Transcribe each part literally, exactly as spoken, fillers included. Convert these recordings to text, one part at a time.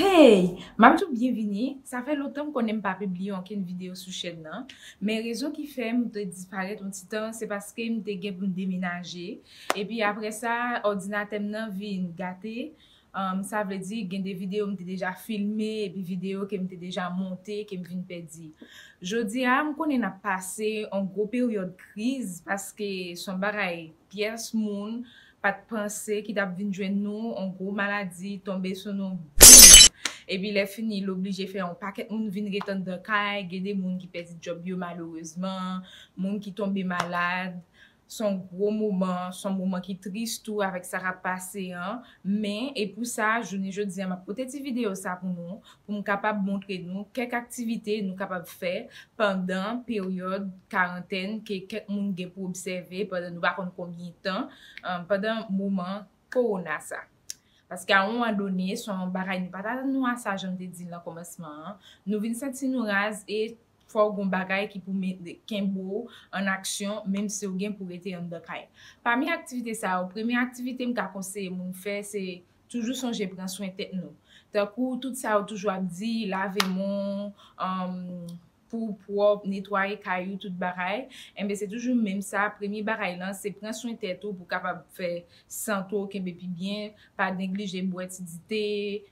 Hey! M ap di w byenvini. Sa fè lontan m konnen m pa pibliye okenn videyo sou chèn nan. Men rezon ki fè m te disparèt yon ti tan, se paske m te gen pou m demenaje. Epi apre sa, òdinatè m nan vin gate. Um, sa vle di, gen de videyo m te deja filme, epi videyo ke m te deja monte, ke m vin pèdi. Jodi a, m konnen n ap pase yon gwo peryòd kriz, paske se yon bagay pyès moun pa t panse ki t ap vin jwenn nou, yon gwo maladi tonbe sou nou, boum! Epi lè fini, l oblije fè yon pakèt moun vin ret anndan kay, gen de moun ki pèdi djòb yo malerezman, moun ki tonbe malad. Se yon gwo moman, se yon moman ki tris tou avèk sa k ap pase an. Men, e pou sa, jounen jodi a, m ap pote ti videyo sa pou nou, pou m kapab montre nou kèk aktivite nou kapab fè pandan peryòd karantèn ke kèk moun gen pou obsève pandan nou pa konn konbyen tan, um, pandan moman kowona sa. Paske a yon moman done, se yon bagay nou pa t atann nou a sa, jan m te di l nan kòmansman an. Nou vin santi nou raz e fò w gen yon bagay ki pou met, kenbe w an aksyon, menm si w gen pou rete anndan kay. Pami aktivite sa yo, premye aktivite m ka konseye moun fè, se toujou sonje pran swen tèt nou. Tankou tout sa yo toujou ap di, lave men w, um, pou w pwòp, netwaye kay ou, tout bagay. Enben, se toujou menm sa. Premye bagay lan, se pran swen tèt ou pou w kapab fè sante w kenbe pi byen. Pa neglije bwè ti dite,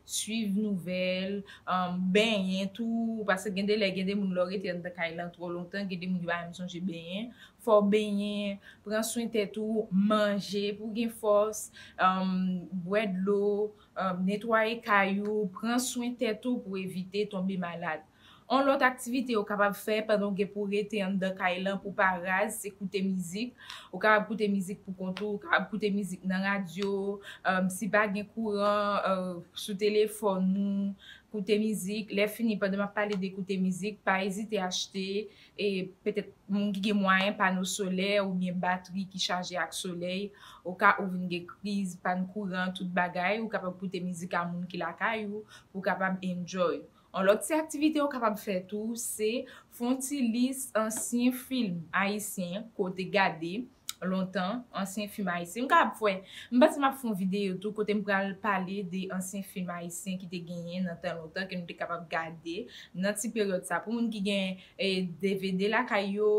swiv nouvèl, um, benyen tou. Paske gen de lè, gen de moun lè w rete anndan kay lan twò lontan, gen de moun ki pa menm sonje benyen. Fò w benyen, pran swen tèt ou, manje pou w gen fòs, um, bwè dlo, um, netwaye kay ou, pran swen tèt ou pou w evite tonbe malad. Yon lòt aktivite ou kapab fè pandan w gen pou w rete anndan kay lan pou w pa raz, se koute mizik. Ou kapab koute mizik pou kont ou, ou kapab koute mizik nan radyo, um, si pa gen kouran, uh, sou telefòn ou, koute mizik. Lè fini, pandan m ap pale de koute mizik, pa ezite achte, e petèt moun ki gen mwayen, pano solè oubyen batri ki chaje ak solèy, oka ou vin gen kriz, pàn kouran, tout bagay, ou kapab koute mizik a moun ki lakay ou, pou w kapab enjoy. Yon lòt ti aktivite ou kapab fè tou, se fè yon ti lis ansyen fim ayisyen ke w te gade lontan, ansyen fim ayisyen. M kapab fè, m panse m ap fè yon videyo tou kote m pral pale de ansyen fim ayisyen ki te genyen nan tan lontan ke nou te kapab gade nan ti peryòd sa. Pou moun ki gen, e, D V D lakay yo,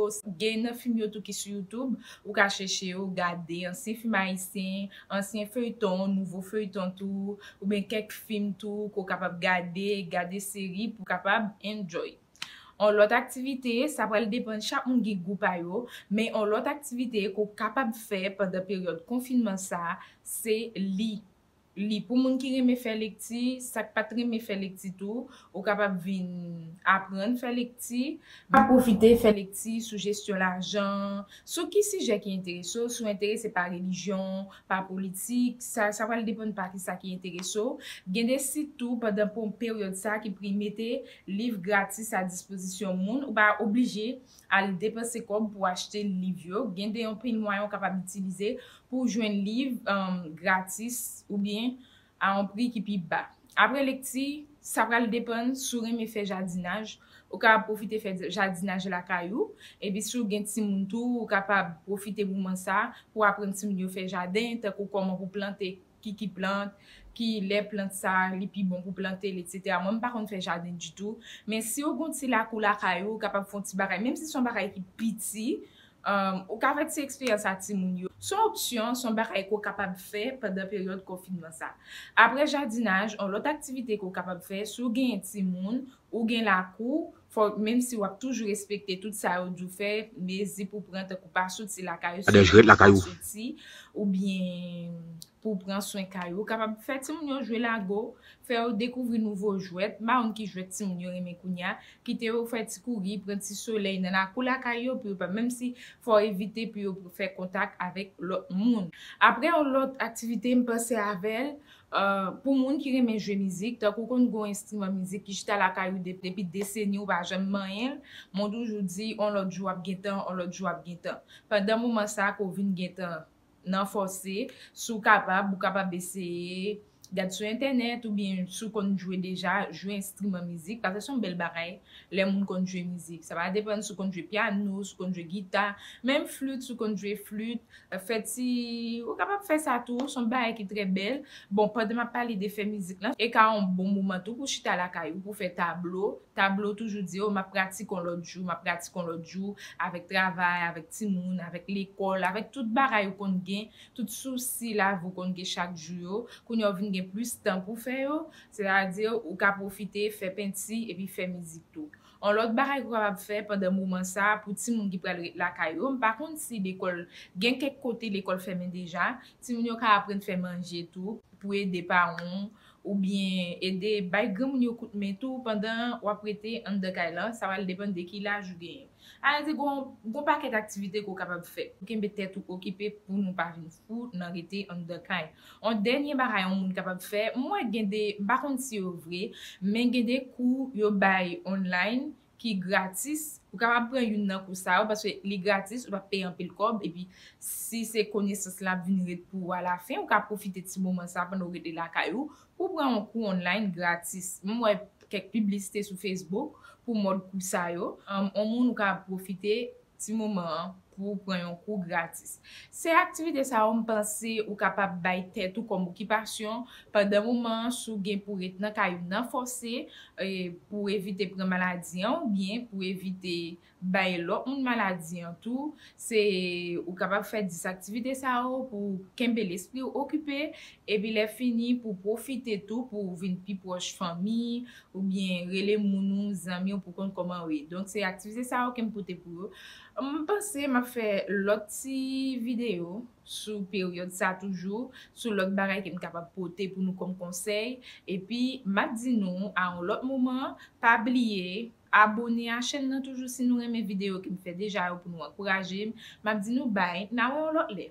gen nan fim yo tou ki sou YouTube, ou ka chèche yo, gade ansyen fim ayisyen, ansyen feyton, nouvo feyton tou, oubyen kèk fim tou ke w kapab gade, gade seri pou w kapab enjoy. Yon lòt aktivite, sa pral depann, chak moun gen gou pa yo, men yon lòt aktivite ke w kapab fè pandan peryòd konfinman sa, se li. Li. Pou moun ki renmen fè lekti, sa k pa t renmen fè lekti tou, ou kapab vin aprann fè lekti. Pa pwofite fè lekti sou jesyon lajan, sou ki sijè ki enterese w, si w enterese pa relijyon, pa politik, sa, sa pral depann pa kisa ki enterese w. Gen de sit tou pandan pou peryòd sa ki pri-, mete liv gratis a dispozisyon moun. Ou pa oblije al depanse kòb pou w achte liv yo. Gen de anpil mwayen w kapab itilize pou w jwenn liv, um, gratis oubyen a yon pri ki pi ba. Apre lekti, sa pral depann si w renmen fè jadinaj. Ou kapab pwofite fè jadinaj lakay ou. Epi si w gen timoun tou, ou kapab pwofite moman sa pou aprann timoun yo fè jaden, tankou kòman pou plante ki, ki plant, ki lè plant sa, li pi bon pou plante l, etsetera. Mwen, m pa konn fè jaden ditou. Men si w gen yon ti lakou lakay ou, ou kapab fè yon ti bagay, menm si se yon bagay ki piti, um, ou ka fè ti eksperyans a timoun yo. Se yon opsyon, se yon bagay ke w kapab fè pandan peryòd konfinman sa. Apre jadinaj, yon lòt aktivite ke w kapab fè, si w genyen timoun, ou gen lakou, fò, menm si w ap toujou respekte tout sa yo di w fè, mezi pou w pran, tankou pa soti lakay ou, si w pa soti, oubyen pou w pran swen kay ou. Ou kapab fè timoun yo jwe lago, fè yo dekouvri nouvo jwèt. M pa konn ki jwèt timoun yo renmen kounye a. Kite yo fè ti kouri, pran ti solèy nan lakou lakay yo, pou yo pa, menm si fò w evite pou yo fè kontak avèk lòt moun. Apre yon lòt aktivite, m panse avè l, uh, pou moun ki renmen jwe mizik, tankou w konn gen yon enstriman mizik ki chita lakay ou de-, depi deseni, ou pa janm manyen l, men w toujou di, yon lòt jou w ap gen tan, yon lòt jou w ap gen tan. Pandan moman sa a ke w vin gen tan, nan fòse, si w kapab, ou kapab eseye Gad sou entènèt oubyen si w konn jwe deja, jwe enstriman mizik, paske se yon bèl bagay lè moun konn jwe mizik. Sa va depann si w konn jwe pyano, si w konn jwe gita, menm flit, si w konn jwe flit, fè ti, ou kapab fè sa tou, se yon bagay ki trè bèl. Bon, pandan m ap pale de fè mizik lan, e ka yon bon moman tou pou chita lakay ou, pou fè tablo. Tablo toujou di, o, m ap pratike yon lòt jou, m ap pratike yon lòt jou, avèk travay, avèk timoun, avèk lekòl, avèk tout bagay ou konn gen, tout sousi lavi w konn gen chak jou yo, kounye a w vin gen plis tan pou fè yo, sètadi ou ka pwofite fè penti epi fè mizik tou. Yon lòt bagay ou kapab fè pandan moman sa a pou timoun ki pral ret lakay yo, m pa konn si lekòl, gen kèk kote lekòl fèmen deja, timoun yo ka aprann fè manje tou pou ede paran w, oubyen ede bay granmoun yo kout men tou pandan w ap rete anndan kay lan, sa pral depann de ki laj ou genyen. Alè di gon, gon pakèt aktivite ke w kapab fè pou kenbe tèt ou okipe pou nou pa vin fou nan rete anndan kay. Yon dènye bagay yon moun kapab fè, m wè gen de, m pa konn si yo vre, men gen de kou yo bay online ki gratis. Ou kapab pran youn nan kou sa yo paske li gratis, ou p ap peye anpil kòb, epi si se konesans la ap vin ret pou ou alafen, ou ka pwofite ti moman sa pandan w rete lakay ou pou pran yon kou online gratis. M wè kèk piblisite sou Facebook pou mòd kou sa yo. Yon moun ou ka pwofite ti moman an pou pran yon kou gratis. Se aktivite sa yo m panse ou kapab bay tèt ou kòm okipasyon pandan moman an si w gen pou ret nan kay ou nan fòse, e, pou evite pran maladi an oubyen pou evite bay lòt moun maladi an tou. Se, ou kapab fè dis aktivite sa yo pou kenbe lespri w okipe, epi lè fini pou pwofite tou pou w vin pi pwòch fanmi, oubyen rele moun ou, zanmi w pou konn kòman w ye. Donk, se aktivite sa yo ke m pote pou yo. M panse m ap fè lòt ti videyo sou peryòd sa toujou, sou lòt bagay ke m kapab pote pou nou kòm konsèy. Epi, m ap di nou a yon lòt moman, pa bliye abone a chèn nan toujou si nou renmen videyo ke m fè deja yo pou nou ankouraje m. M ap di nou bay, n a wè yon lòt lè.